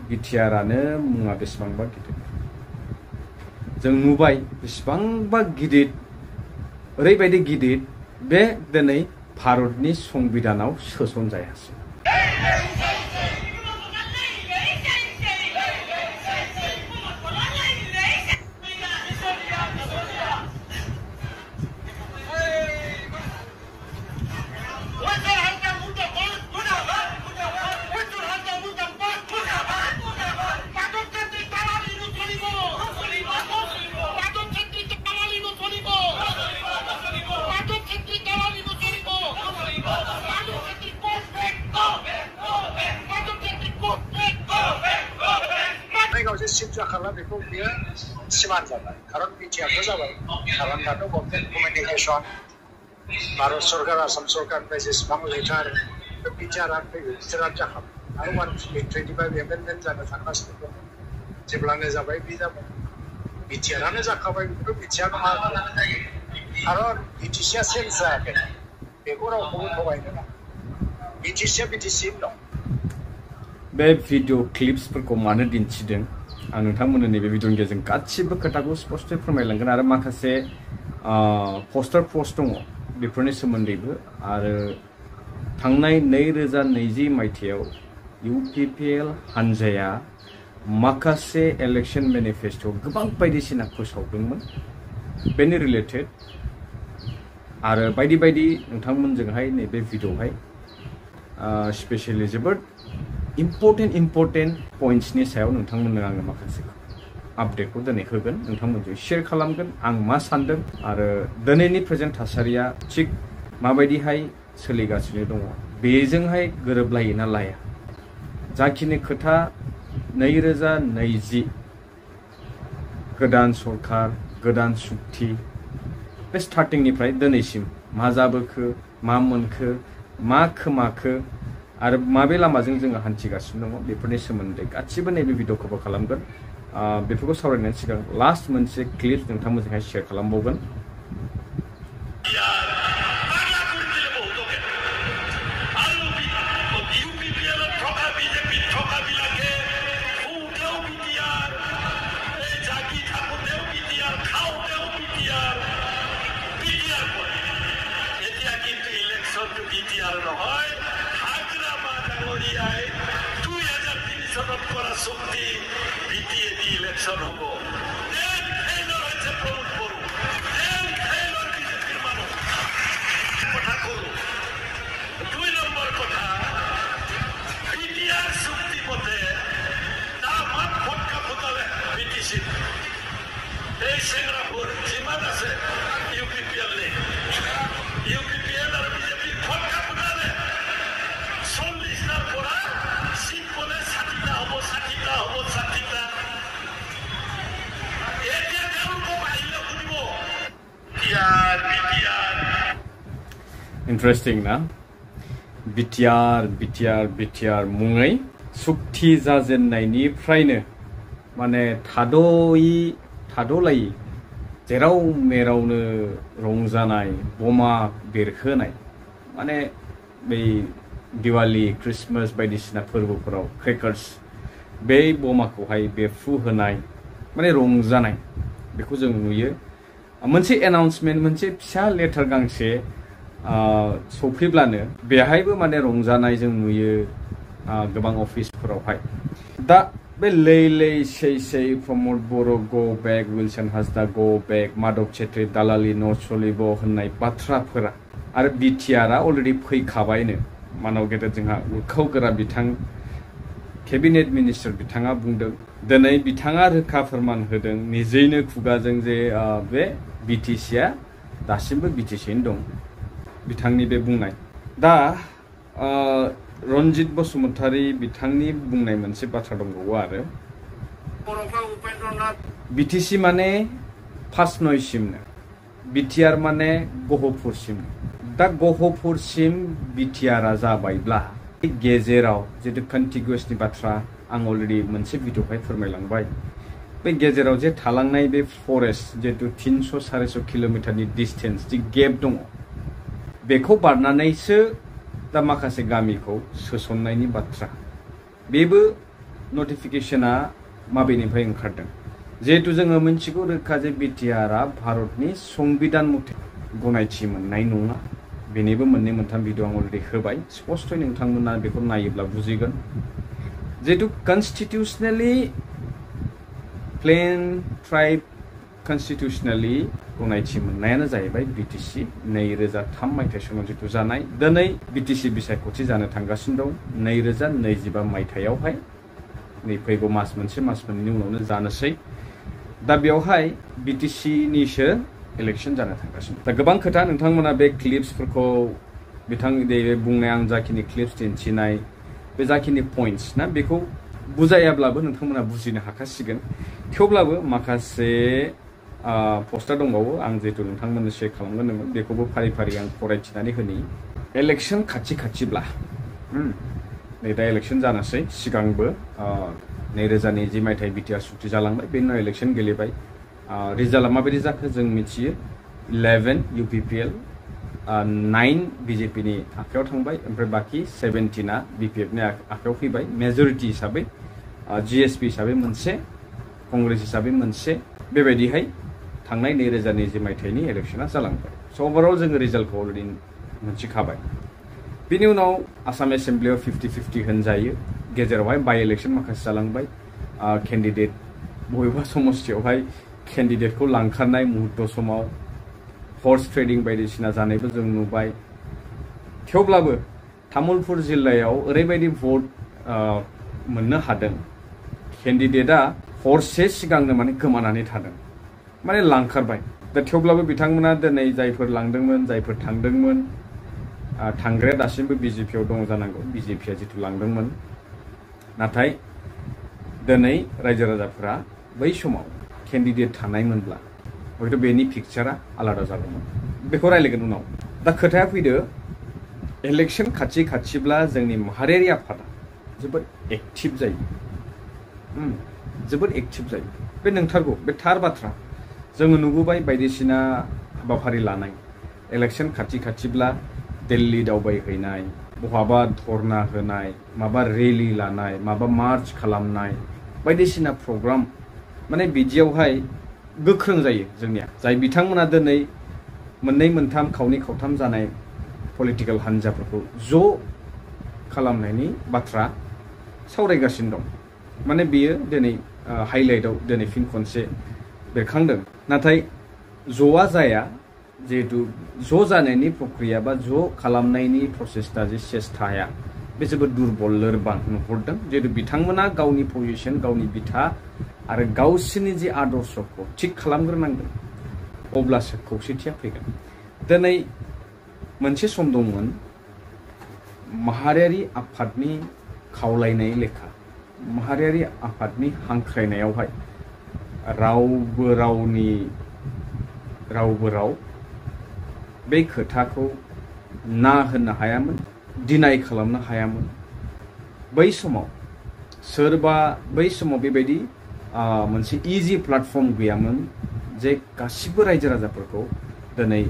बिटिआरानो मुङा बेसेबांबा गिदिर जों नुबाय बेसेबांबा गिदिर ओरैबायदि गिदिर बे दिनै भारतनि संबिधानाव सोसनजायासै सिमजाखाला बेखौ बियो सिमान जाबाय खारन बिटिआरबो जाबाय खारन दाथ' गभर्नमेन्ट कमिउनिकेशन भारत सरकार आसाम सरकारनिफ्राय जेसेबां लेटार बिटिआरआ बिटिआरआ जाखाबाय आरो 125 एमेन्डमेन्ट जानो थांगासिनो दं जेब्लानो जाबाय बे जाबाय बिटिआरआनो जाखाबाय बेखौथ' बिटिआर नङा खारन बिटिसिआ चेन्ज जायाखै बेखौ रावखौबो थगायनो नाङा बिटिसिआ बिटिसियैनो दं बे भिडिअ क्लिप्सफोरखौ मानो दिन्थिदों आं नोंथांमोननो नैबे भिडिअनि गेजेरजों गासिबो खोथाखौ स्पष्टयै फोरमायलांगोन आरो माखासे पोस्टार पोस्ट दङ बेफोरनि सोमोन्दैबो आरो थांनाय 2020 मायथाइयाव UPPL हानजाया माखासे इलेक्शन मेनिफेस्टो गोबां बायदिसिना फोसावदोंमोन बेनि रिलेटेड आरो बायदि बायदि नोंथांमोनजोंहाय नैबे भिडिअआवहाय स्पेशली जोबोद इम्पोर्टेन्ट पॉइंट्सनि सायाव नोंथांमोननो आङो माखासे आपडेटखौ दिनै होगोन नोंथांमोनजों शेयार खालामगोन आं मा सानदों आरो दिनैनि प्रेजेन्ट थासारिया थिग माबायदिहाय सोलिगासिनो दङ बेजोंहाय गोरोबलायो ना लाया जाखिनि खोथा 2020 गोदान सरकार गोदान सुक्ति बे स्टार्टिंनिफ्राय दिनैसिम मा जाबोखो मा मोनखो मा खोमाखो आरो माबे लामाजों जोङो हान्थिगासिनो दङ बेफोरनि सोमोन्दै गासिबो नैबे भिडिअ कभार खालामगोन बेफोरखौ सावरायनायनि सिगां लास्ट मोनसे क्लिप नोंथांमोनजोंहाय शेयार खालामबावगोन ইলেকশন হব কথা কলো 2 নম্বর কথা বিটিআর চুক্তি পথে তার মাত ফটকা ফুটালে বিটিসি এই সেঙ্গাপুর যিমান আছে UPPL আর বিজেপি ফটকা ফুটালে 40টার পৰা সিট বলে 60টা হব 60টা হব 60টা Interesting ना बिटिआर मुङै सुक्ति जाजेननायनिफ्रायनो माने थाद'लायै जेराव मेरावनो रंजानाय बमा बेरहोनाय माने बै दिवाली क्रिसमास बायदिसिना फोरबोफोराव क्रेकार्स बे बमाखौहाय बेरफुहोनाय माने रंजानाय बेखौ जों नुयो मोनसे एनाउन्समेन्ट मोनसे फिसा लेटार गांसे सफैब्लानो बेहायबो माने रंजानाय जों नुयो गोबां अफिसफोरावहाय दा बे लै सै प्रमद बर' गो बेक विल्सन हाजदा गो बेक माधव चेत्री दालालि न चलिब होननाय बाथ्राफोरा आरो बिटिआरआ अलरेडि फैखाबायनो मानव गेदेर जोंहा उरखावगोरा बिथां केबिनेट मिनिस्टार बिथाङा बुंदों दिनै बिथाङा रोखा फोरमान होदों निजैनो खुगाजों जे बे बिटिसिआ दासिमबो बिटिसियैनो दं बिथांनि बे बुंनाय दा रनजित बसुमतारी बिथांनि बुंनाय मोनसे बाथ्रा दंबावो आरो बिटिसि माने फासनयसिमनो बिटिआर माने गहपुरसिम दा गहपुरसिम बिटिआरआ जाबायब्ला गेजेराव जितु कन्टिगुअसनि बाथ्रा आं अलरेडि मोनसे भिडिअहाय फोरमायलांबाय बे गेजेराव जे थालांनाय बे फरेस्ट जितु 300-400 किलोमिटारनि डिस्टेन्स जि गेप दङ बेखौ बारनानैसो दा माखासे गामिखौ सोसननायनि बाथ्रा बेबो नटिफिकेशना माबेनिफ्राय ओंखारदों जिहेतु जोङो मिथिगौ रोखा जे बिटिआरआ भारतनि संबिधान मथे गनायथि मोननाय नङा बेनिबो मोननै मोनथाम भिडिअ आं अलरेडि होबाय स्पष्टयै नोंथांमोना बेखौ नायोब्ला बुजिगोन जिहेतु कन्स्टिटिउशनेलि प्लेन ट्राइब कन्स्टिटिउशनेलि गनायथि मोननायानो जाहैबाय बिटिसि 2003 मायथाइ समाव जितु जानाय दिनै बिटिसि बिसायख'थि जानो थांगासिनो दं 2025 मायथाइयावहाय नै फैगौ मास मोननैनि उनावनो जानोसै दा बेवहाय बिटिसि निसो इलेक्शन जानो थांगासिनो दा गोबां खोथा नोंथांमोना बे क्लिप्सफोरखौ बिथां दे बुंनाय आं जाखिनि क्लिप्स दिन्थिनाय बे जाखिनि पइन्ट्स ना बेखौ बुजायाब्लाबो नोंथांमोना बुजिनो हाखासिगोन थेवब्लाबो माखासे पोस्टार दंबावो आं जेतु नोंथांमोननो शेयार खालामगोन बेखौबो फारि फारि आं फरायथिनानै होनि इलेक्शन खाथिब्ला नै दा इलेक्शन जानोसै सिगांबो 2020 मायथाइ बिटिआर सुक्ति जालांबाय बेनि उनाव इलेक्शन गेलेबाय रिजाल्टआ माबायदि जाखो जों मिथियो 11 UPPL 9 BJP नि आखायाव थांबाय ओमफ्राय बाकी 17 आ BPF नि आखायाव फैबाय मेजरिटी हिसाबै GSP हिसाबै मोनसे कांग्रेस हिसाबै मोनसे बेबायदिहाय थांनाय 2020 मायथाइनि इलेक्शना जालांबाय स' ओभारअल जोङो रिजाल्टखौ अलरेडि मोनथिखाबाय बिनि उनाव आसाम एसेम्ब्लियाव 50-50 होनजायो गेजेरावहाय बाय इलेक्शन माखासे जालांबाय कैंडिडेट बबेबा समस्थियावहाय कैंडिडेटखौ लांखारनाय मुहूर्त समाव हर्स ट्रेडिंग बायदिसिना जानायबो जों नुबाय थेवब्लाबो तामुलपुर जिल्लायाव ओरैबायदि भट मोननो हादों कैंडिडेटआ हरसे सिगांनो माने गोमानानै थादों माने लांखारबाय दा थेवब्लाबो बिथांमोना दिनै जायफोर लांदोंमोन जायफोर थांदोंमोन थांग्राया दासिमबो बिजेपिआव दं जानांगौ बिजेपिआ जितु लांदोंमोन नाथाय दिनै रायजो राजाफोरा बै समाव कैंडिडेट थानायमोनब्ला हयथ' बेनि पिक्चारा आलादा जागौमोन बेखौ रायलायगोन उनाव दा खोथाया फैदो इलेक्शन खाथिब्ला जोंनि माहारियारि आफादा जोबोद एक्टिभ जायो जोबोद एक्टिभ जायो बे नंथारगौ बे थार बाथ्रा जोङो नुबोबाय बायदिसिना हाबाफारि लानाय इलेक्शन खाथिब्ला दिल्ली दावबायहैनाय बहाबा धरना होनाय माबा रेली लानाय माबा मार्च खालामनाय बायदिसिना प्रग्राम माने बिदियावहाय गोख्रों जायो जोंनिया जाय बिथांमोना दिनै मोननै मोनथाम खावनै खावथाम जानाय पलिटिकल हान्जाफोरखौ ज' खालामनायनि बाथ्रा सावरायगासिनो दं माने बियो दिनै हाइलाइटआव दिनै फिन खनसे बेरखांदों नाथाय ज'आ जाया जिहेतु ज' जानायनि प्रक्रिया बा ज' खालामनायनि प्रसेसटा जे चेष्टाया बे जोबोद दुरबल लोरबां नुहुरदों जिहेतु बिथांमोना गावनि पजिशन गावनि बिथा आरो गावसोरनि जे आदर्शखौ थिक खालामग्रोनांगोन अब्लासो खौसेथिया फैगोन दिनै मोनसे सम दंमोन माहारियारि आफादनि खावलायनाय लेखा माहारियारि आफादनि हांख्रायनायावहाय रावबो राव बे खोथाखौ ना होनो हायामोन डिनाय खालामनो हायामोन बै समाव सोरबा बै समाव बेबायदि मोनसे इजि प्लेटफर्म गैयामोन जे गासिबो रायजो राजाफोरखौ दिनै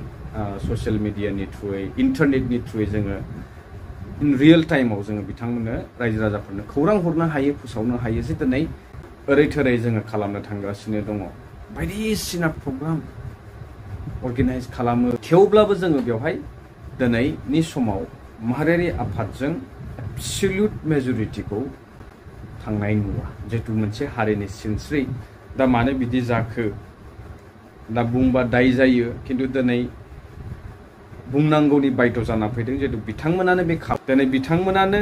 ससियेल मिडियानि थ्रुयै इन्टारनेटनि थ्रुयै जोङो इन रियेल टाइमाव जोङो बिथांमोननो रायजो राजाफोरनो खौरां हरनो हायो फोसावनो हायो जे दिनै ओरै थोरै जोङो खालामनो थांगासिनो दङ बायदिसिना प्रग्राम अर्गानाइज खालामो थेवब्लाबो जोङो बेवहाय दिनैनि समाव माहारियारि आफादजों एब्सोल्युट मेजरिटिखौ थांनाय नुवा जिहेतु मोनसे हारिनि सिनस्रि दा मानो बिदि जाखो दा बुंबा दाय जायो खिन्थु दिनै बुंनांगौनि बायद' जाना फैदों जिहेतु बिथांमोनानो बे दिनै बिथांमोनानो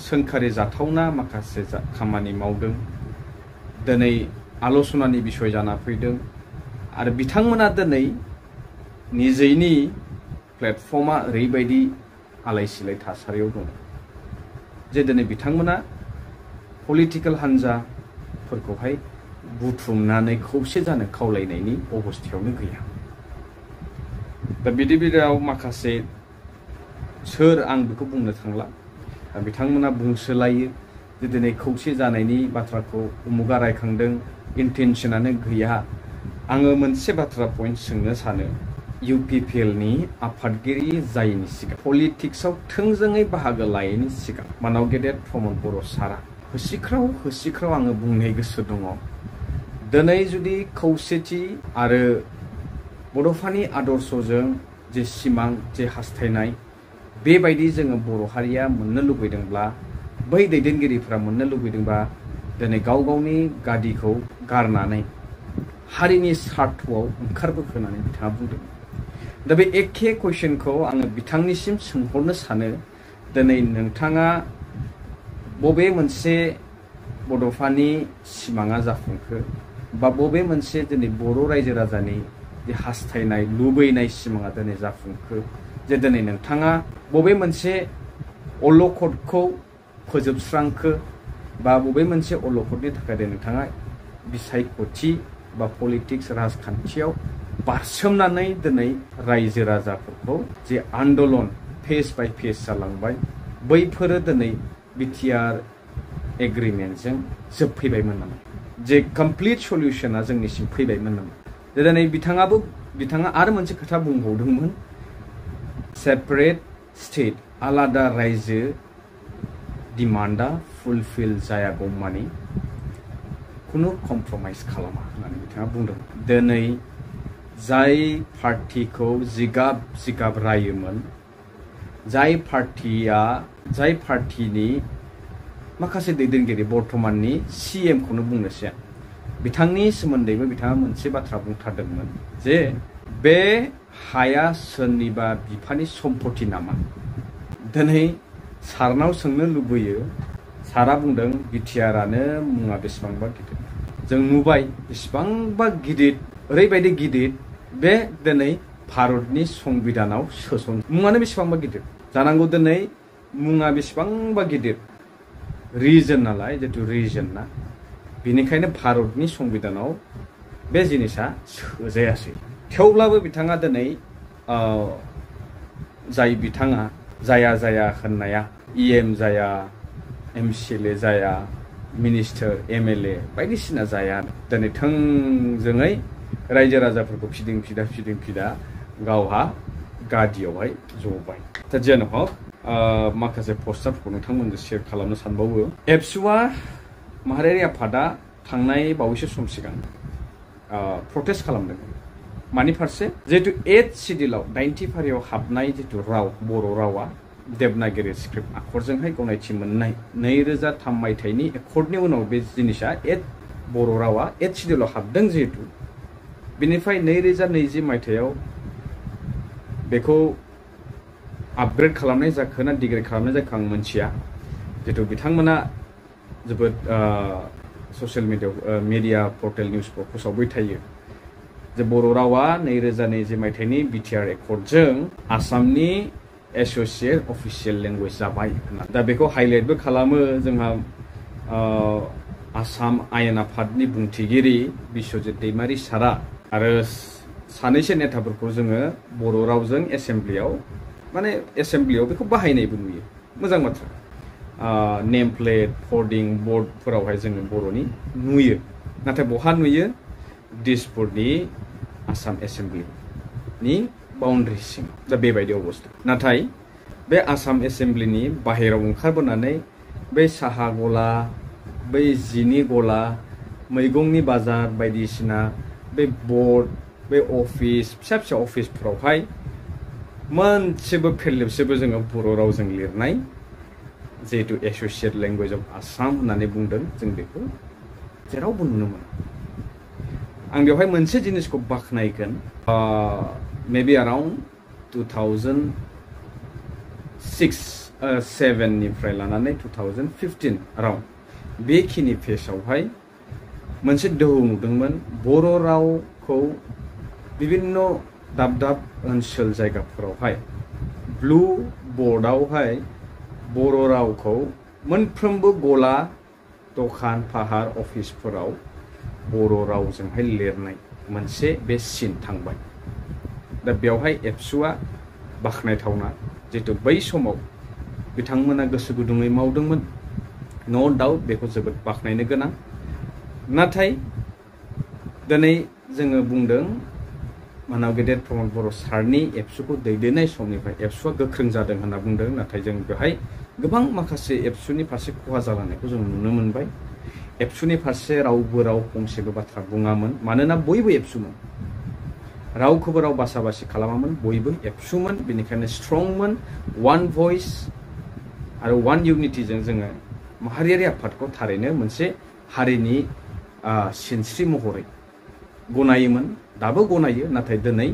सोंखारि जाथावना माखासे खामानि मावदों दिनै आल'सनानि बिसय जाना फैदों आरो बिथांमोना दिनै निजेनि प्लेटफर्मा ओरैबायदि आलाय सिलाय थासारियाव दं जे दिनै बिथांमोना पलिटिकल हान्जाफोरखौहाय बुथुमनानै खौसे जानो खावलायनायनि अबस्थायावनो गैया दा बिदि बेलायाव माखासे सोर आं बेखौ बुंनो थांला बिथांमोना बुंसोलायो जे दिनै खौसे जानायनि बाथ्राखौ उमुगा रायखांदों इन्टेनसनानो गैया आङो मोनसे बाथ्रा पइन्ट सोंनो सानो UPPL नि आफादगिरि जायैनि सिगां पलिटिक्सआव थोंजोङै बाहागो लायैनि सिगां मानाव गेदेर प्रमद बर' सारा होसिख्राव आङो बुंनो गोसो दङ दिनै जुदि खौसेथि आरो बड'फानि आदर्शजों जे सिमां जे हास्थायनाय बेबायदि जोङो बर' हारिया मोननो लुबैदोंब्ला बै दैदेनगिरिफोरा मोननो लुबैदोंबा दिनै गाव गावनि गादिखौ गारनानै हारिनि स्वार्थआव ओंखारबोखोनानै बिथाङा बुंदों दा बे एखे कुइसनखौ आङो बिथांनिसिम सोंहरनो सानो दिनै नोंथाङा बबे मोनसे बड'फानि सिमाङा जाफुंखो बा बबे मोनसे दिनै बर' रायजो राजानि जे हास्थायनाय लुबैनाय सिमाङा दिनै जाफुंखो जे दिनै नोंथाङा बबे मोनसे अलखदखौ फोजोबस्रांखो बा बबे मोनसे अलखदनि थाखाय नोंथाङा बिसायख'थि बा पलिटिक्स राजखान्थियाव बारसोमनानै दिनै रायजो राजाफोरखौ जे आन्दलन फेज बाय फेज जालांबाय बैफोरो दिनै बिटिआर एग्रिमेन्टजों जोबफैबायमोन नामा जे कमप्लिट सल्युशना जोंनिसिम फैबायमोन नामा दिनै बिथाङा आरो मोनसे खोथा बुंबावदोंमोन सेपारेट स्टेट आलादा रायजो डिमान्डा फुलफिल जायागौमानि खुनु कमप्रमाइज खालामा होननानै बिथाङा बुंदों दिनै जाय पार्टिखौ जिगाब रायोमोन जाय पार्टिनि माखासे दैदेनगिरि बर्तमाननि CM खौनो बुंनोसै बिथांनि सोमोन्दैबो बिथाङा मोनसे बाथ्रा बुंथारदोंमोन जे बे हाया सोरनिबा बिफानि सम्पति नामा दिनै सारनाव सोंनो लुबैयो सारा बुंदों बिटिआरानो मुङा बेसेबांबा गिदिर जों नुबाय बेसेबांबा गिदिर ओरैबायदि गिदिर बे दिनै भारतनि संबिधानाव सोसन मुङानो बेसेबांबा गिदिर जानांगौ दिनै मुङा बेसेबांबा गिदिर रिजन नालाय जितु रिजन ना बेनिखायनो भारतनि संबिधानाव बे जिनिसा सोजायासै थेवब्लाबो बिथाङा दिनै बिथाङा जाया होननाया EM जाया MCLA जाया मिनिस्टार MLA बायदिसिना जाया दिनै थोंजोङै रायजो राजाफोरखौ फिदिं फिदा गावहा गादियावहाय जबाय दा जेन हक माखासे पस्टारफोरखौ नोंथांमोनजों शेयार खालामनो सानबावो एबसुआ माहारियारि आफादा थांनाय बावैसो सम सिगां प्रटेस्ट खालामदों मानि फारसे जिहेतु 8 सिडिउलाव 90 फारियाव हाबनाय जितु राव बर' रावा देबनागिरि स्क्रिप्ट आखरजोंहाय गनायथि मोननाय 2003 मायथाइनि एकर्डनि उनाव बे जिनिसा बर' रावा 8 सिडिउलाव हाबदों जिहेतु बेनिफ्राय 2020 मायथाइयाव बेखौ आपग्रेड खालामनाय जाखो ना डिग्रेड खालामनाय जाखो आं मोनथिया जितु बिथांमोना जोबोद ससियेल मिडिया पर्टेल निउसफोराव फोसावबाय थायो जे बर' रावा 2020 मायथाइनि बिटिआर एकर्डजों आसामनि एसोसिएट अफिसियेल लेंगुवेज जाबाय होनना दा बेखौ हाइलाइटबो खालामो जोंहा आसाम आयेन आफादनि बुंथिगिरि बिश्वजित दैमारि सारा आरो सानैसो नेताफोरखौ जोङो बर' रावजों एसेम्ब्लियाव बेखौ बाहायनायबो नुयो मोजां बाथ्रा नेम प्लेट होर्डिं बर्डफोरावहाय जोङो बर'नि नुयो नाथाय बहा नुयो दिसपुरनि आसाम एसेम्ब्लिनि बाउन्ड्रि सिङाव दा बेबायदि अबस्था नाथाय बे आसाम एसेम्ब्लिनि बाहेराव ओंखारबोनानै बै साहा गला बै जिनि गला मैगंनि बाजार बायदिसिना बे बर्ड बे अफिस फिसा अफिसफोरावहाय मोनसेबो फेरलेबसेबो जोङो बर' रावजों लिरनाय जिहेतु एसोसिएट लेंगुवेज अफ आसाम होननानै बुंदों जों बेखौ जेरावबो नुनो मोनो आं बेवहाय मोनसे जिनिसखौ बाख्नायगोन मेबि अराउन्ड 2006-7 निफ्राय लानानै 2015 अराउन्ड बेखिनि फेसावहाय मोनसे दोहौ नुदोंमोन बर' रावखौ बिभिन्न दाब ओनसोल जायगाफोरावहाय ब्लू बर्डआवहाय बर' रावखौ मोनफ्रोमबो गला दखान फाहार अफिसफोराव बर' रावजोंहाय लिरनाय मोनसे बे सिन थांबाय दा बेवहाय एबसुआ बाख्नायथावना जिहेतु बै समाव बिथांमोना गोसो गुदुङै मावदोंमोन नो डाउट बेखौ जोबोद बाख्नायनो गोनां नाथाय दिनै जोङो बुंदों मानाव गेदेर प्रमद बर' सारनि एबसुखौ दैदेननाय समनिफ्राय एबसुआ गोख्रों जादों होनना बुंदों नाथाय जों बेवहाय गोबां माखासे एबसुनि फारसे खहा जालांनायखौ जों नुनो मोनबाय एबसुनि फारसे रावबो राव फंसेबो बाथ्रा बुङामोन मानोना बयबो एबसुमोन रावखौबो राव बासा-बासि खालामामोन बयबो एबसुमोन बेनिखायनो स्ट्रंमोन वान भइस आरो वान इउनिटिजों जोङो माहारियारि आफादखौ थारैनो मोनसे हारिनि सिनस्रि महरै गनायोमोन दाबो गनायो नाथाय दिनै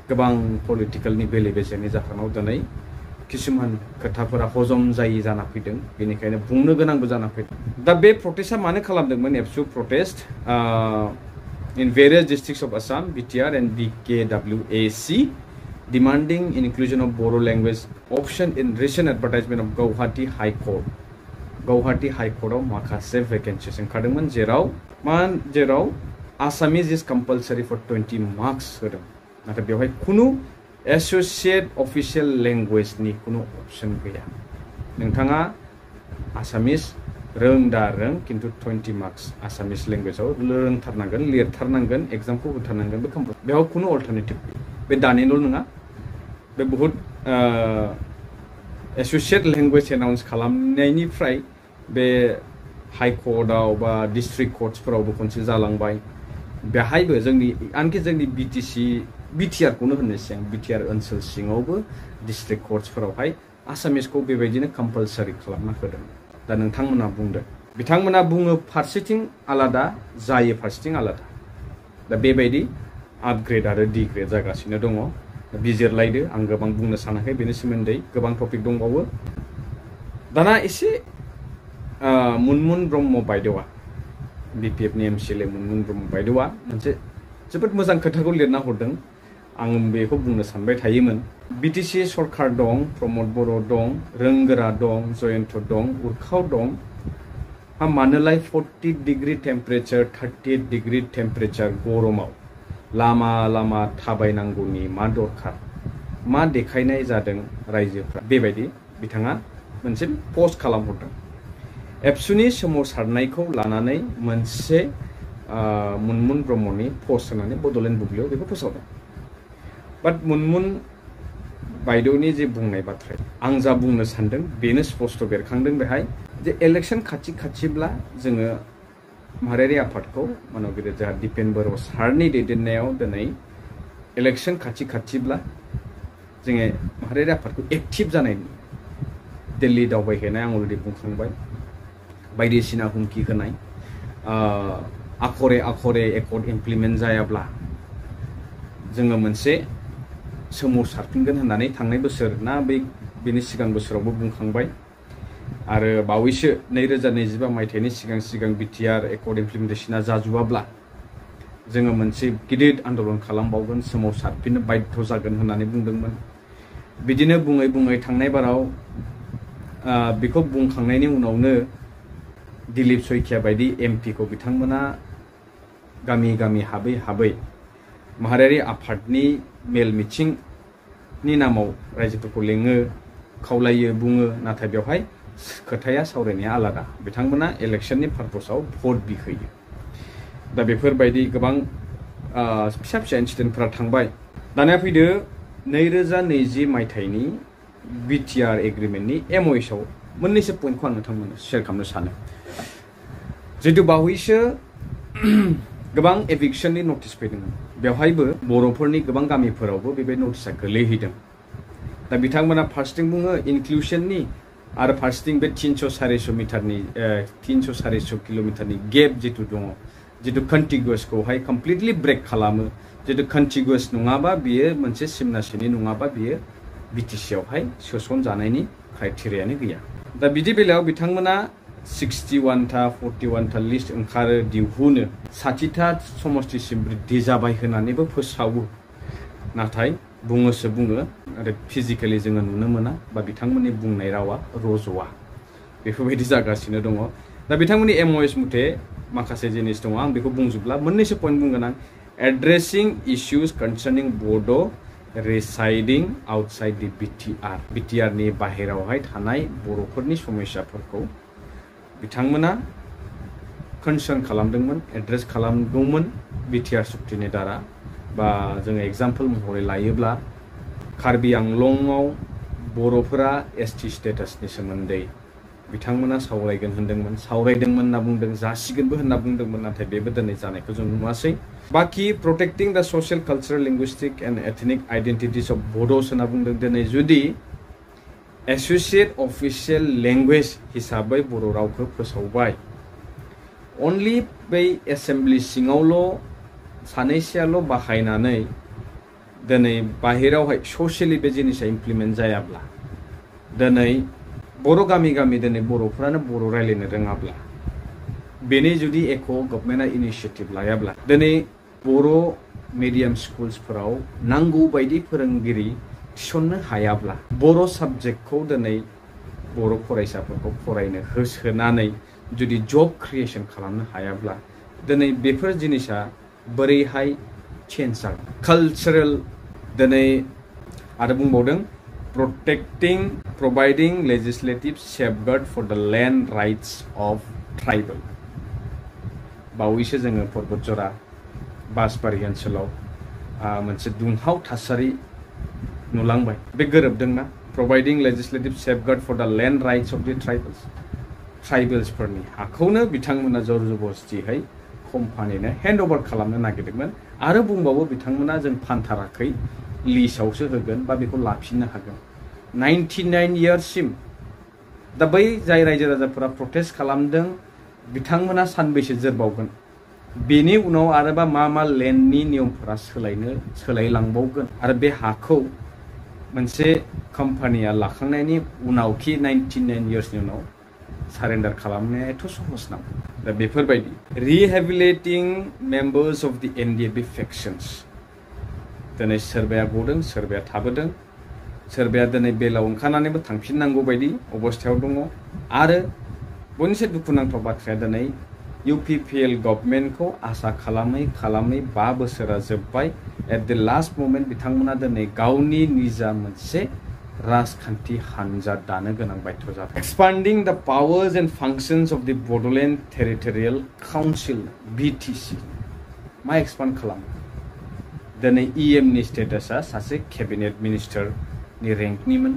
गोबां पलिटिकेलनि बेले-बेजेनि जाहोनाव दिनै किसुमान खोथाफोरा हजम जायि जाना फैदों बेनिखायनो बुंनो गोनांबो जाना फैदों दा बे प्रटेस्टआ मानो खालामदोंमोन एबसु protest in various districts of Assam, BTR and BKWAC, demanding inclusion of Bodo language option in recent advertisement of Guwahati High Court. Guwahati High Court of माखासे vacancies ओंखारदोंमोन जेराव Assamese is compulsory for 20 marks होदों नाथाय बेवहाय खुनु associate official language नि खुनु option गैया नोंथाङा Assamese रों दा रों किन्तु 20 मार्क्स आसामिस लेंगुवेजाव रोंथारनांगोन लिरथारनांगोन एग्जामखौ होथारनांगोन बे कम्पालसरि बेयाव खुनु अल्टारनेटिभ बे दानिल' नङा बे बहुत एसोसिएट लेंगुवेज एनाउन्स खालामनायनिफ्राय बे हाई कर्टआव बा डिस्ट्रिक्ट कर्ट्सफोरावबो खनसे जालांबाय बेहायबो जोंनि आनखि जोंनि बिटिआर खौनो होननोसै आं बिटिआर ओनसोल सिङावबो डिस्ट्रिक्ट कर्ट्सफोरावहाय आसामिसखौ बेबायदिनो कम्पालसरि खालामना होदों दा नोंथांमोना बुंदों बिथांमोना बुङो फारसेथिं आलादा जायो फारसेथिं आलादा दा बेबायदि आपग्रेड आरो डिग्रेड जागासिनो दङ बिजिरलायदो आं गोबां बुंनो सानाखै बेनि सोमोन्दै गोबां टपिक दंबावो दाना एसे मुनमुन ब्रह्म बायदेवा बिपिएफनि एमसिएलए मुनमुन ब्रह्म बायदेवा मोनसे जोबोद मोजां खोथाखौ लिरना हरदों आं बेखौ बुंनो सानबाय थायोमोन बिटिसि सरकार दं प्रमद बर' दं रोंगोरा दं जयन्त दं उरखाव दं मानोलाय 40 डिग्री टेम्पारेचार 38 डिग्री टेम्पारेचार गरमाव लामा लामा थाबायनांगौनि मा दरखार मा देखायनाय जादों रायजोफ्रा बेबायदि बिथाङा मोनसे पोस्ट खालामहरदों एबसुनि सोमावसारनायखौ लानानै मोनसे मुनमुन ब्रह्मनि पोस्ट होनानै बड'लेण्ड बुब्लियाव बेखौ फोसावदों बाट मुनमुन बायदेवनि जे बुंनाय बाथ्रा आं जा बुंनो सानदों बेनो स्पष्ट बेरखांदों बेहाय जे इलेक्शन खाथिब्ला जोङो माहारियारि आफादखौ मानगिरि जोंहा दिपेन बर' सारनि दैदेननायाव दिनै इलेक्शन खाथिब्ला जोङो माहारियारि आफादखौ एक्टिभ जानायनि दिल्ली दावबायहैनाय आं अलरेडि बुंखांबाय बायदिसिना हुमखि होनाय आखरे एकर्ड इमप्लिमेन्ट जायाब्ला जोङो मोनसे सोमावसारफिनगोन होननानै थांनाय बोसोर ना बेनि सिगां बोसोरावबो बुंखांबाय आरो बावैसो 2025 मायथाइनि सिगां बिटिआर एकर्ड इमप्लिमेन्टेशना जाजुवाब्ला जोङो मोनसे गिदिर आन्दोलन खालामबावगोन सोमावसारफिननो बाध्य जागोन होननानै बुंदोंमोन बिदिनो बुङै थांनाय बाराव बेखौ बुंखांनायनि उनावनो दिलीप सयखिया बायदि एमपिखौ बिथांमोना गामि हाबै माहारियारि आफादनि मेल मिथिंनि नामाव रायजोफोरखौ लेङो खावलायो बुङो नाथाय बेवहाय खोथाया सावरायनाया आलादा बिथांमोना इलेक्शननि पारपसाव भट बिहोयो दा बेफोरबायदि गोबां फिसा इन्सिडेन्टफोरा थांबाय दानिया फैदो 2020 मायथाइनि बिटिआर एग्रिमेन्टनि एमओएसआव मोननैसो पइन्टखौ आं नोंथांमोननो शेयार खालामनो सानो जितु बावैसो गोबां एभिक्शननि नटिस फैदोंमोन बेवहायबो बर'फोरनि गोबां गामिफोरावबो बेबायदि नटिसआ गोलैहैदों दा बिथांमोना फार्स्टिं बुङो इनक्लुजननि आरो फार्स्टिं बे 300-400 किल'मिटारनि गेप जितु दङ जितु कन्टिगुवासखौहाय कमप्लिटलि ब्रेक खालामो जितु कन्टिगुवास नङाबा बियो मोनसे सिमनासिनि नङाबा बियो बिटिसिआवहाय सोसनजानायनि क्राइटेरियानो गैया दा बिदि बेलायाव बिथांमोना 61 था 41 था लिस्ट ओंखारो दिहुनो 60 था समष्टिसिम बृद्धि जाबाय होननानैबो फोसावो नाथाय बुङोसो बुङो आरो फिजिकेलि जोङो नुनो मोना बा बिथांमोननि बुंनाय रावा रज'आ बेफोरबायदि जागासिनो दङ दा बिथांमोननि एमओएस मथे माखासे जिनिस दङ आं बेखौ बुंजोबला मोननैसो पइन्ट बुंगोन आं एड्रेसिं इश्यूज कन्सार्निं बड' residing outside the BTR नि बाहेरावहाय थानाय बर'फोरनि समस्याफोरखौ बिथांमोना कनसार्न खालामदोंमोन एड्रेस खालामदोंमोन बिटिआर सुक्तिनि दारा बा जोङो एग्जाम्पल महरै लायोब्ला कार्बि आंलंआव बर'फोरा एसटि स्टेटासनि सोमोन्दै बिथांमोना सावरायगोन होनदोंमोन, सावरायदोंमोन होनना बुंदों, जासिगोनबो होनना बुंदोंमोन, नाथाय बेबो दिनै जानायखौ जों नुवासै। बाखि protecting the social cultural linguistic and ethnic identities of Bodos होनना बुंदों। दिनै जुदि एसोसिएट अफिसियेल लेंगुवेज हिसाबै बर' रावखौ फोसावबाय, अनलि बै एसेम्ब्लि सिङावल' सानैसेयाल' बाहायनानै दिनै बाहेरावहाय ससियेलि बे जिनिसा इमप्लिमेन्ट जायाब्ला, दिनै बर' गामि गामि दिनै बर'फ्रानो बर' रायलायनो रोङाब्ला, बेनि जुदि एख' गभर्नमेन्टआ इनिशिएटिभ लायाब्ला, दिनै बर' मिडियाम स्कुल्सफोराव नांगौ बायदि फोरोंगिरि थिसननो हायाब्ला, बर' साबजेक्टखौ दिनै बर' फरायसाफोरखौ फरायनो होसोनानै जुदि जब क्रिएशन खालामनो हायाब्ला, दिनै बेफोर जिनिसा बोरैहाय चेन्ज जागोन। कालचारेल दिनै आरो बुंबावदों providing legislative safeguard for the land rights of tribal। बावैसो जोङो पर्बतजरा बासबारि ओनसोलाव मोनसे दुंहाव थासारि नुलांबाय, बे गोरोबदोंना? providing legislative safeguard for the land rights of the ट्राइबेल्सफोरनि हाखौनो बिथांमोना जर जबरदस्तियै कम्पानिनो हेन्ड अभार खालामनो नागिरदोंमोन आरो बुंबावो बिथांमोना जों फानथाराखै, लिस्टआवसो होगोन बा बेखौ लाफिननो हागोन। 99 इयार्ससिम दा बै जाय रायजो राजाफोरा प्रटेस्ट खालामदों बिथांमोना सानबैसे जोरबावगोन? बेनि उनाव आरोबा मा लेन्डनि नियमफोरा सोलायलांबावगोन आरो बे हाखौ मोनसे कम्पानिया लाखांनायनि उनावखि 99 इयार्सनि उनाव सारेन्डार खालामनाया एथ' सहज नङा। दा बेफोरबायदि रिहेबिलिटिं मेम्बार्स अफ दि एनडिएफबि फेक्शन्स, दिनै सोरबाया गदों, सोरबाया थाबोदों, सोरबाया दिनै बेलाव ओंखारनानैबो थांफिननांगौ बायदि अबस्थायाव दङ। आरो बयनिख्रुइ दुखुनांथाव बाथ्राया दिनै इउपिपिएल गभर्नमेन्टखौ आसा खालामै 5 बोसोरा जोब्बाय। एट द लास्ट मोमेन्ट बिथांमोना दिनै गावनि निजा मोनसे राजखान्थि हानजा दानो गोनां बाध्य जादों। एक्सपान्डिं द पावार्स एन्ड फांसन्स अफ द बड'लेण्ड टेरिटरियेल काउन्सिल बिटिसि, मा एक्सपान्ड खालामो? दिनै इएमनि स्टेटासा सासे केबिनेट मिनिस्टारनि रेंकनिमोन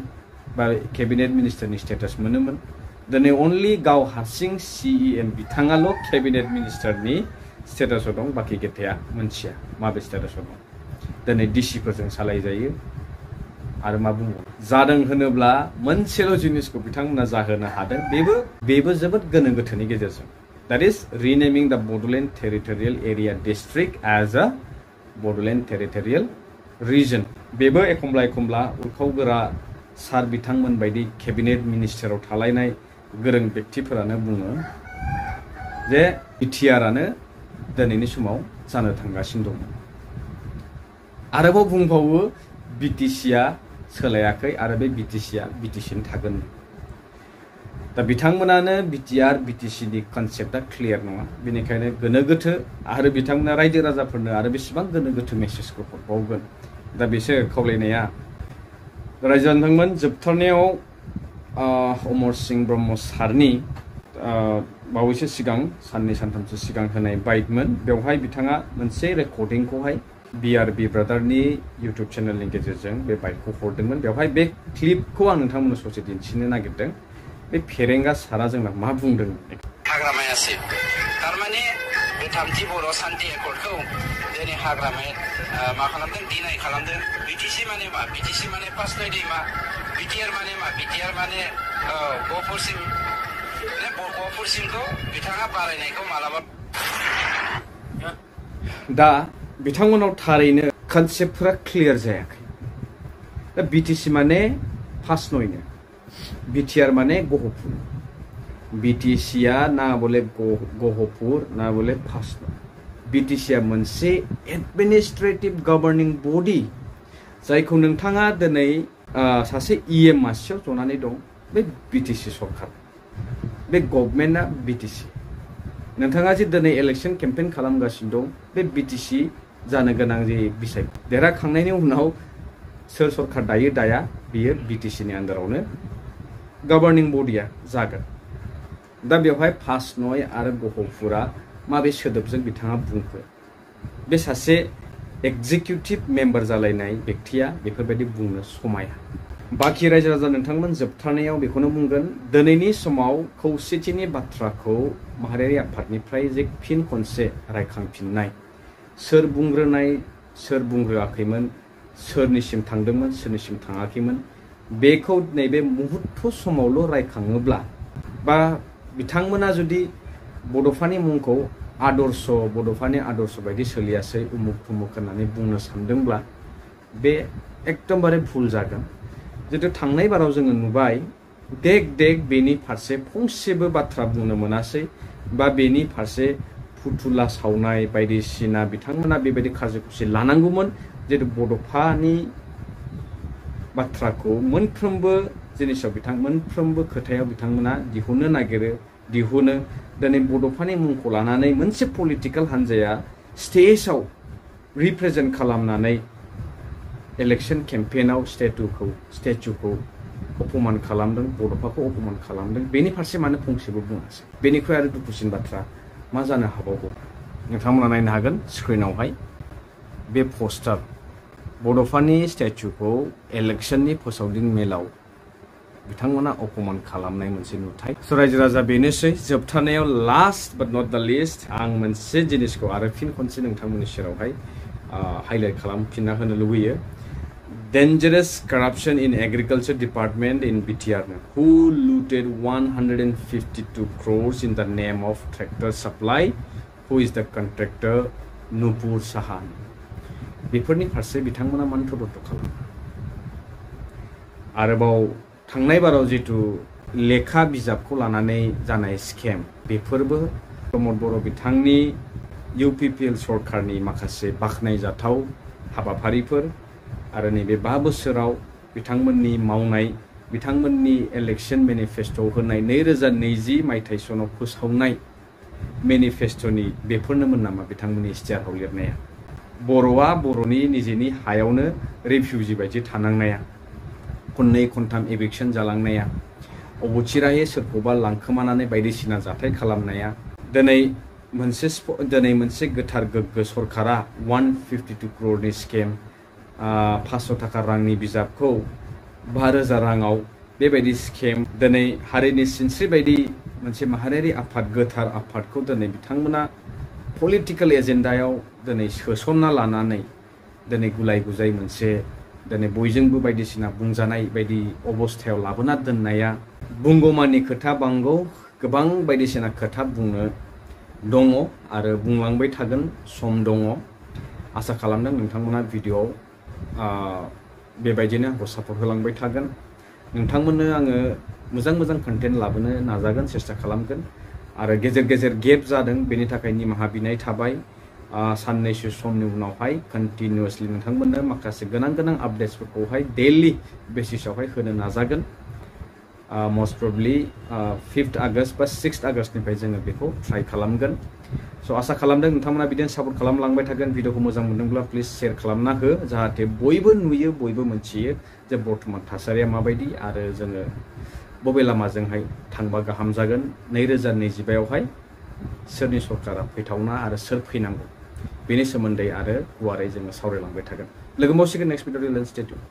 बा केबिनेट मिनिस्टारनि स्टेटास मोनोमोन। दिनै अनलि गाव हारसिं सिइएम बिथाङाल' केबिनेट मिनिस्टारनि स्टेटासाव दं, बाखि गेथाया मोनथिया माबे स्टेटासाव दं। दिनै डिसिफोरजों सालायजायो। आरो मा बुङो? जादों होनोब्ला मोनसेल' जिनिसखौ बिथांमोना जाहोनो हादों, बेबो जोबोद गोनो गोथोनि गेजेरजों। That is renaming the Bodoland territorial area district as a Bodoland territorial region. बेबो एखमब्ला उरखाव गोरा सार बिथांमोन बायदि केबिनेट मिनिस्टाराव थालायनाय गोरों व्यक्तिफोरानो बुङो जे बिटिआरआनो दिनैनि समाव जानो थांगासिनो दं। आरोबाव बुंबावो बिटिसिआ सोलायाखै आरो बे बिटिसिआ बिटिसिनि थागोन। दा बिथांमोनानो बिटिआर बिटिसिनि कनसेप्टआ क्लियार नङा, बेनिखायनो गोनो गोथो आरो बिथांमोना रायजो राजाफोरनो आरो बेसेबां गोनो गोथो मेसेजखौ हरबावगोन। दा बिसोर खावलायनाया रायजोआनोमोन। जोबथारनायाव अमर सिंह ब्रह्म सारनि बावैसो सिगां साननै सानथामसो सिगां होनाय बाइटमोन, बेवहाय बिथाङा मोनसे रेकर्डिंखौहाय बिआरबि ब्रादारनि इउटुब चेनेलनि गेजेरजों बे बाइटखौ हरदोंमोन। बेवहाय बे क्लिपखौ आं नोंथांमोननो ससे दिन्थिनो नागिरदों। बे फेरेंगा सारा जोंना मा बुंदों? हाग्रामायासै थारमाने बे 3थि बर' सान्थि एकर्डखौ दिनै हाग्रामाया मा खालामदों? डिनाय खालामदों। बिटिसि माने मा? बिटिसि माने पासनै दैमा। बिटिआर माने मा? बिटिआर माने गहपुरसिमखौ बिथाङा बारायनायखौ मालाबा। दा बिथांमोनाव थारैनो कनसेप्टफोरा क्लियार जायाखै। दा बिटिसि माने पासनयनो, बिटिआर माने गहपुर। बिटिसिआ ना बले गहपुर ना बले पासनय। बिटिसिआ मोनसे एडमिनिस्ट्रेटिभ गभर्निं बडि, जायखौ नोंथाङा दिनै सासे इएम मासियाव जनानै दं। बे बिटिसि सरकार, बे गभर्नमेन्टआ बिटिसि। नोंथाङा जे दिनै इलेक्शन केम्पेइन खालामगासिनो दं, बे बिटिसि जानो गोनां जे बिसाय देरहाखांनायनि उनाव सोर सरकार दाया बियो बिटिसिनि आन्दारावनो गभर्निं बडिया जागोन। दा बेवहाय पासनय आरो गहपुरा माबे सोदोबजों बिथाङा बुंखो? बे सासे एक्जिकिउटिभ मेम्बार जालायनाय व्यक्तिया बेफोरबायदि बुंनो समाया। बाखि रायजो राजा नोंथांमोन जोबथारनायाव बेखौनो बुंगोन दिनैनि समाव खौसेथिनि बाथ्राखौ माहारियारि आफादनिफ्राय जे फिन खनसे रायखांफिननाय सोर बुंग्रोनाय सोर बुंग्रोआखैमोन सोरनिसिम थांदोंमोन सोरनिसिम थाङाखैमोन बेखौ नैबे मुहूर्त समावल' रायखाङोब्ला बा बिथांमोना जुदि बड'फानि मुंखौ बड'फानि आदर्श बायदि सोलियासै उमुक थुमुक होननानै बुंनो सानदोंब्ला बे एकदमबारे भुल जागोन जितु थांनाय बाराव जोङो नुबाय देग बेनि फारसे फंसेबो बाथ्रा बुंनो मोनासै बा बेनि फारसे फुथुला सावनाय बायदिसिना बिथांमोना बेबायदि खारज'खुसि लानांगौमोन जितु बड'फानि बाथ्राखौ मोनफ्रोमबो जिनिसाव मोनफ्रोमबो खोथायाव बिथांमोना दिहुनो दिनै बड'फानि मुंखौ लानानै मोनसे पलिटिकेल हान्जाया स्टेजआव रिप्रेजेन्ट खालामनानै इलेक्शन केम्पेइनाव स्टेचुखौ अपमान खालामदों बड'फाखौ अपमान खालामदों बेनि फारसे मानो फंसेबो बुङासै बेनिख्रुइ आरो दुखुसिन बाथ्रा मा जानो हाबावगौ नोंथांमोना नायनो हागोन स्क्रिनावहाय बे पोस्टार बड'फानि स्टेचुखौ इलेक्शननि फोसावदिं मेलाव बिथांमोना अपमान खालामनाय मोनसे नुथाय स' रायजो राजा बेनोसै जोबथारनायाव last but not the list आं मोनसे जिनिसखौ आरो फिन खनसे नोंथांमोननि सेरावहाय हाइलाइट खालामफिनना होनो लुबैयो dangerous corruption in agriculture department in BTR who looted 152 crores in the name of tractor supply who is the contractor Nupur Sahan बेफोरनि फारसे बिथांमोना मानो बन्द खालामो आरोबाव थांनाय बाराव जितु लेखा बिजाबखौ लानानै जानाय स्केम बेफोरबो प्रमद बर' बिथांनि UPPL सरकारनि माखासे बाखनायजाथाव हाबाफारिफोर आरो नैबे 5 बोसोराव बिथांमोननि मावनाय बिथांमोननि इलेक्शन मेनिफेस्टो होनाय 2020 मायथाइ सनाव फोसावनाय मेनिफेस्टोनि बेफोरनोमोन नामा बिथांमोननि इस्तिहाराव लिरनाया बर'आ बर'नि निजेनि हायावनो रिफ्युजि बायदि थानांनाया खननै खनथाम एभिक्शन जालांनाया अबथिरायै सोरखौबा लांखोमानानै बायदिसिना जाथाय खालामनाया दिनै मोनसे गोथार गोग्गो सरकारा 152 crore स्केम 500 थाखा रांनि बिजाबखौ 5000 राङाव बेबायदि स्केम दिनै हारिनि सिनस्रि बायदि मोनसे माहारियारि आफाद गोथार आफादखौ दिनै बिथांमोना पलिटिकल एजेन्डायाव दिनै सोसनना लानानै दिनै गुलाय गुजाय मोनसे दिनै बयजोंबो बायदिसिना बुंजानाय बायदि अबस्थायाव लाबोना दोननाया बुंगौमानि खोथा बांगौ गोबां बायदिसिना खोथा बुंनो दङ आरो बुंलांबाय थागोन सम दङ आसा खालामदों नोंथांमोना भिडिअआव बेबायदिनो आंखौ सापर्ट होलांबाय थागोन नोंथांमोननो आङो मोजां कन्टेन्ट लाबोनो नाजागोन सेस्था खालामगोन आरो गेजेर गेप जादों बेनि थाखाय निमाहा बिनाय थाबाय साननैसो समनि उनावहाय कन्टिनिउअसलि नोंथांमोननो माखासे गोनां आपडेट्सफोरखौहाय डेलि बेसिसआवहाय होनो नाजागोन most probably 5th August बा 6th Augustनिफ्राय जोङो बेखौ ट्राइ खालामगोन स' आसा खालामदों नोंथांमोना बिदिनो सापर्ट खालामलांबाय थागोन भिडिअखौ मोजां मोनदोंब्ला प्लिज शेयार खालामना हो जाहाथे बयबो नुयो बयबो मोनथियो जे बर्तमान थासारिया माबायदि आरो जोङो बबे लामाजोंहाय थांबा गाहाम जागोन 2025 आवहाय सोरनि सरकारा फैथावना आरो सोर फैनांगौ बेनि सोमोन्दै आरो गुवारै जोङो सावरायलांबाय थागोन लोगो मोनसिगोन नेक्स्ट भिडिअ' स्टे टिउन